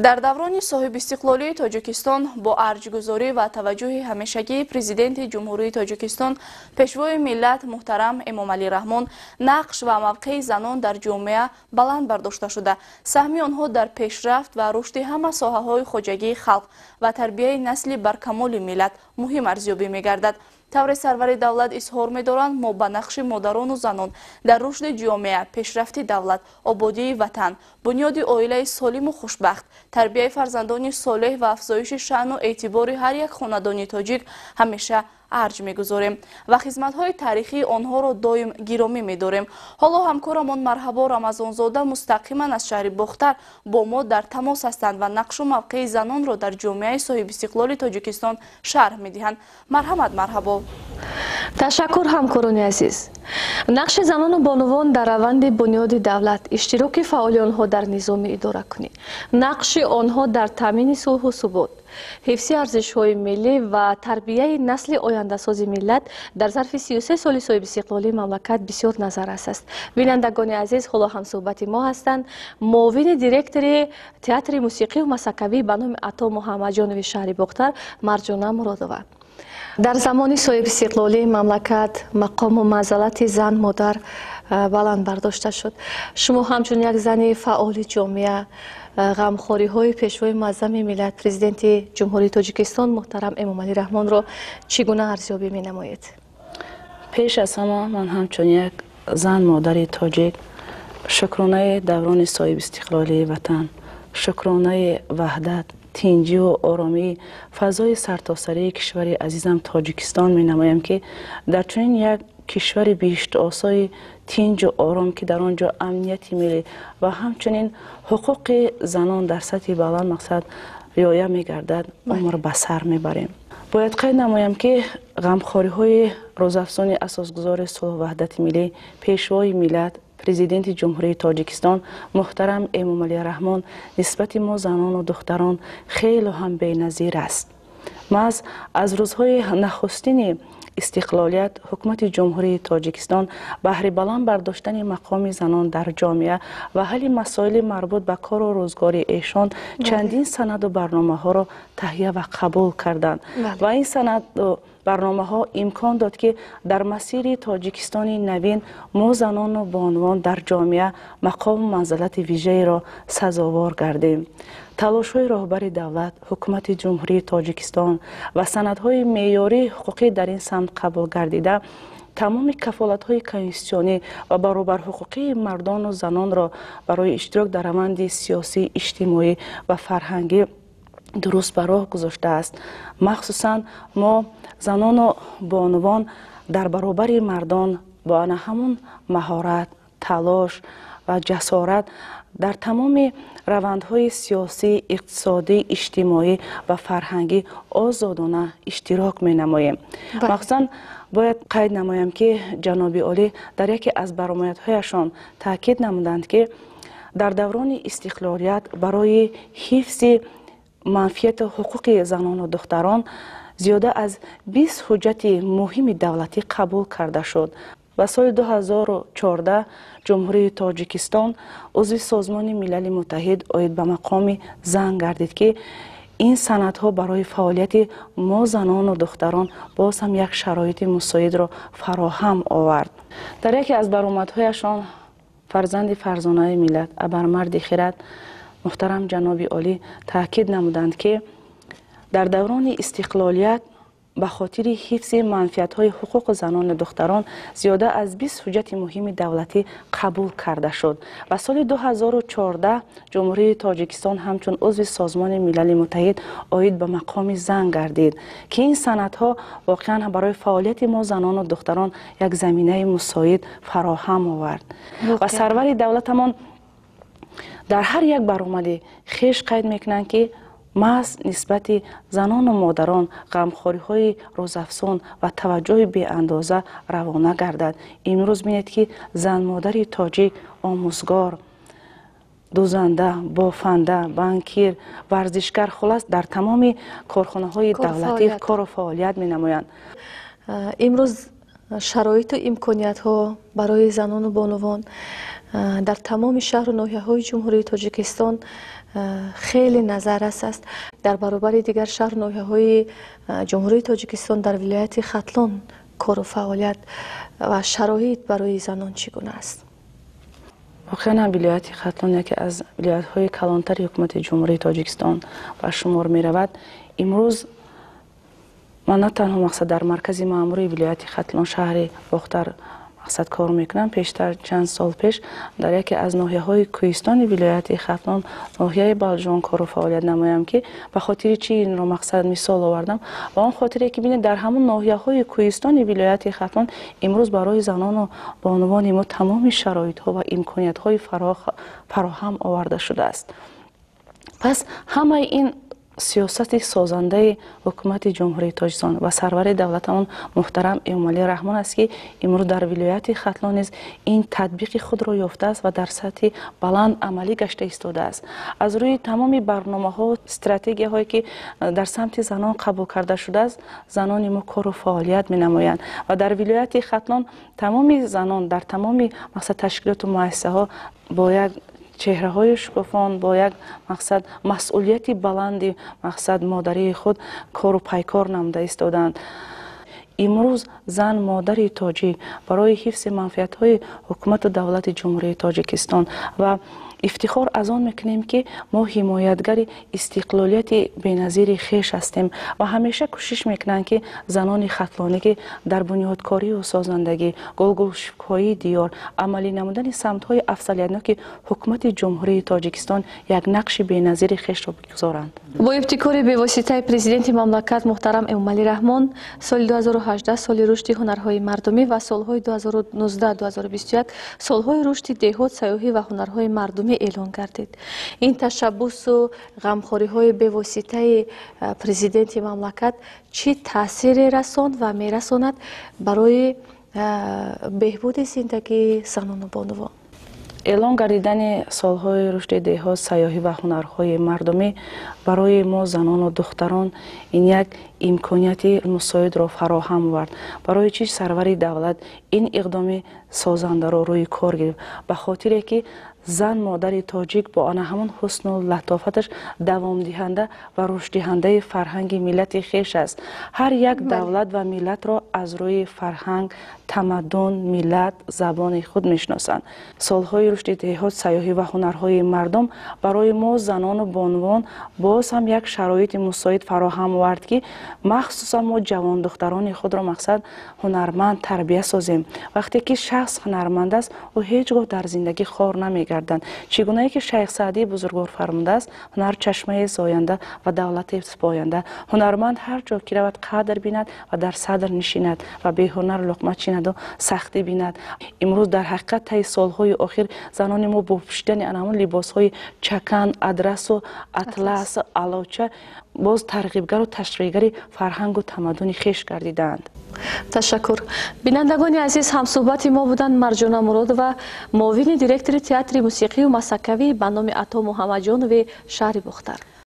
Дар даврони соҳибистиқлолии Тоҷикистон бо арҷгузорӣ ва таваҷҷӯҳи ҳамешагии Президенти Ҷумҳурии Тоҷикистон, Пешвои миллат муҳтарам Эмомалӣ Раҳмон, нақш ва мавқеи занон дар ҷомеа баланд бардошта шуда, саҳми онҳо дар пешрафт ва рушди ҳама соҳаҳои хоҷагии халқ ва тарбияи насли баркамоли миллат муҳим арзёбӣ мегардад. Тавре сарвари давлат изҳор медоранд, мо ба нақши модарону занон дар рушди ҷомеа, пешрафти давлат, ободии ватан, бунёди оилаи солиму хушбахт, тарбияи фарзандони солеҳ ва афзоиши шаъну эътибори ҳар як хонадони тоҷик ҳамеша арҷ мегузорем ва хизматҳои таърихии онҳоро доим гиромӣ медорем. Ҳоло ҳамкорамон Марҳабо Рамазонзода мустақиман аз шаҳри Бохтар бо мо дар тамос ҳастанд ва нақшу мавқеи занонро дар ҷомеаи соҳибистиқлоли Тоҷикистон шарҳ медиҳанд. Марҳамат, Марҳабо. Ташаккур, ҳамкорони азиз. Нақши занону бонувон дар раванди бунёди давлат, иштироки фаъоли онҳо дар низоми идоракунӣ, нақши онҳо дар таъмини сулҳу субот, ҳифзи арзишҳои миллӣ ва тарбияи насли ояндасози миллат дар зарфи 33 соли соҳибистиқлолии мамлакат бисёр назаррас аст. Бинандагони азиз, ҳоло ҳамсӯҳбати мо ҳастанд муовини директори театри мусиқию масакавӣ ба номи Ато Муҳаммадҷонови шаҳри Бохтар Марҷона Муродова. Дар замони соҳибистиқлолии мамлакат мақому манзалати зан модар баланд бардошта шуд. Шумо ҳамчун як зани фаъоли ҷомеа ғамхориҳои Пешвои муаззами миллат, Президенти Ҷумҳурии Тоҷикистон муҳтарам Эмомалӣ Раҳмонро чӣ гуна арзёбӣ менамоед? Пеш аз ҳама ман ҳамчун як зан модари тоҷик шукронаи даврони соҳибистиқлолии ватан, шукронаи ваҳдат, тинҷиву оромии фазои сартосарии кишвари азизам Тоҷикистон менамоям, ки дар чунин як кишвари биҳиштосои тинҷу ором, ки дар он ҷо амнияти миллӣ ва ҳамчунин ҳуқуқи занон дар сатҳи баланд мақсад риоя мегардад, умр ба сар мебарем. Бояд қайд намоям, ки ғамхориҳои рӯзафзони асосгузори сулҳу ваҳдати миллӣ, Пешвои миллат, Президенти Ҷумҳурии Тоҷикистон муҳтарам Эмомалӣ Раҳмон нисбати мо занону духтарон хело ҳам беназир аст. Маҳз аз рӯзҳои нахустини истиқлолият ҳукумати Ҷумҳурии Тоҷикистон баҳри баланд бардоштани мақоми занон дар ҷомеа ва ҳалли масоили марбут ба кору рӯзгори эшон чандин санаду барномаҳоро таҳия ва қабул карданд ва ин санаду барномаҳо имкон дод, ки дар масири Тоҷикистони навин мо занону бонувон дар ҷомеа мақому манзалати вижаеро сазовор гардем. Талошҳои роҳбари давлат, ҳукумати Ҷумҳурии Тоҷикистон ва санадҳои меъёрии ҳуқуқӣ дар ин самт қабул гардида тамоми кафолатҳои конститутсионӣ ва баробарҳуқуқии мардону занонро барои иштирок дар раванди сиёсӣ, иҷтимоӣ ва фарҳангӣ дуруст ба роҳ гузоштааст. Махсусан мо занону бонувон дар баробари мардон бо ана ҳамун маҳорат, талош ва ҷасорат дар тамоми равандҳои сиёсӣ, иқтисодӣ, иҷтимоӣ ва фарҳангӣ озодона иштирок менамоем. Махсусан бояд қайд намоям, ки ҷаноби олӣ дар яке аз баромадҳояшон таъкид намуданд, ки дар даврони истиқлолият барои ҳифзи манфиату ҳуқуқи занону духтарон зиёда аз 20 ҳуҷҷати муҳими давлатӣ қабул карда шуд ва соли 2014 Ҷумҳурии Тоҷикистон узви Созмони Милали Муттаҳид оид ба мақоми зан гардид, ки ин санадҳо барои фаъолияти мо занону духтарон боз ҳам як шароити мусоидро фароҳам овард. Дар яке аз баромадҳояшон фарзанди фарзонаи миллат, абармарди хирад муҳтарам ҷаноби олӣ таъкид намуданд, ки дар даврони истиқлолият ба хотири ҳифзи манфиатҳои ҳуқуқи занону духтарон зиёда аз 20 ҳуҷҷати муҳими давлатӣ қабул карда шуд ва соли 2014 Ҷумҳурии Тоҷикистон ҳамчун узви Созмони Милали Муттаҳид оид ба мақоми зан гардид, ки ин санадҳо воқеан барои фаъолияти мо занону духтарон як заминаи мусоид фароҳам овард. Ва сарвари давлатамон дар ҳар як баромади хеш қайд мекунанд, ки маҳз нисбати занону модарон ғамхориҳои рӯзафзун ва таваҷҷӯҳи беандоза равона гардад. Имрӯз бинед, ки занмодари тоҷик омӯзгор, дӯзанда, бофанда, банкир, варзишгар, хулас, дар тамоми корхонаҳои давлатӣ кору фаъолият менамоянд. Имрӯз шароиту имкониятҳо барои занону бонувон дар тамоми шаҳру ноҳияҳои Ҷумҳурии Тоҷикистон Хеле назаррас аст. Дар баробари дигар шаҳру ноҳияҳои Ҷумҳурии Тоҷикистон дар вилояти Хатлон кору фаъолият ва шароит барои занон чӣ гуна аст? Воқеан ҳам вилояти Хатлон яке аз вилоятҳои калонтари ҳукумати Ҷумҳурии Тоҷикистон ба шумор меравад. Имрӯз ман на танҳо мақсад дар маркази маъмурии вилояти Хатлон, шаҳри Бохтар мақсад кор мекунам. Пештар, чанд сол пеш, дар яке аз ноҳияҳои кӯҳистони вилояти Хатлон, ноҳияи Балҷувон кору фаъолият намоям, ки ба хотири чӣ инро мақсад мисол овардам? Ба он хотире ки бинед, дар ҳамон ноҳияҳои кӯҳистони вилояти Хатлон имрӯз барои занону бонувони мо тамоми шароитҳо ва имкониятҳои фароҳам оварда шудааст. Пас ҳамаи ин сиёсати созандаи ҳукумати Ҷумҳурии Тоҷикистон ва сарвари давлатамон муҳтарам Эмомалӣ Раҳмон аст, ки имрӯз дар вилояти Хатлон низ ин татбиқи худро ёфтааст ва дар сатҳи баланд амалӣ гашта истодааст. Аз рӯи тамоми барномаҳо, стратегияҳое ки дар самти занон қабул карда шудааст, занони мо кору фаъолият менамоянд ва дар вилояти Хатлон тамоми занон дар тамоми мақсад ташкилоту муассисаҳо бо як чеҳраҳои шукуфон, бо як мақсад масъулияти баланди мақсад модарии худ кору пайкор намуда истодаанд. Имрӯз зан, модари тоҷик барои ҳифзи манфиатҳои ҳукумату давлати Ҷумҳурии Тоҷикистон ва ифтихор аз он мекунем, ки мо ҳимоятгари истиқлолияти беназири хеш ҳастем ва ҳамеша кӯшиш мекунанд, ки занони хатлонӣ, ки дар бунёдкорию созандагӣ, гулгулшукӯҳии диёр, амалӣ намудани самтҳои афзалиятноки ҳукумати Ҷумҳурии Тоҷикистон як нақши беназири хешро бигузоранд. Бо ибтикори бевоситаи Президенти мамлакат муҳтарам Эмомалӣ Раҳмон соли 2018 соли рушди ҳунарҳои мардумӣ ва солҳои 2019-2021 солҳои рушди деҳот, сайёҳӣ ва ҳунарҳои мардумӣ эълон гардид. Ин ташаббусу ғамхориҳои бевоситаи президенти мамлакат чӣ таъсире расонд ва мерасонад барои беҳбуди зиндагии занону бонувон? Эълон гардидани солҳои рушди деҳот, сайёҳӣ ва ҳунарҳои мардумӣ барои мо занону духтарон ин як имконияти мусоидро фароҳам овард. Барои чӣ сарвари давлат ин иқдоми созандаро рӯи кор гирифт? Ба хотире ки зан, модари тоҷик бо ана ҳамон ҳусну латофаташ давомдиҳанда ва рушддиҳандаи фарҳанги миллати хеш аст. Ҳар як давлат ва миллатро аз рӯи фарҳанг, тамаддун, миллат, забони худ мешиносанд. Солҳои рушди деҳот, сайёҳӣ ва ҳунарҳои мардум барои мо занону бонувон боз ҳам як шароити мусоид фароҳам овард, ки махсусан мо ҷавондухтарони худро мақсад ҳунарманд тарбия созем. Вақте ки шахс ҳунарманд аст, ӯ ҳеҷ гоҳ дар зиндагӣ хор намегардад. Чӣ гунае ки Шайх Саъдии бузургвор фармудааст: «Ҳунар чашмаи зоянда ва давлати сипоянда. Ҳунарманд ҳар ҷо ки равад, қадр бинад ва дар садр нишинад ва беҳунар луқма чинаду сахтӣ бинад». Имрӯз дар ҳақиқат таи солҳои охир занони мо бо пӯшидани ана ҳамон либосҳои чакан, адрасу атлас, алоча боз тарғибгару ташвиқгари фарҳангу тамаддуни хеш гардидаанд. Ташаккур. Бинандагони азиз, ҳамсӯҳбати мо буданд Марҷона Муродова, муовини директори театри мусиқию масакавӣ ба номи Ато Муҳаммадҷонови шаҳри Бохтар.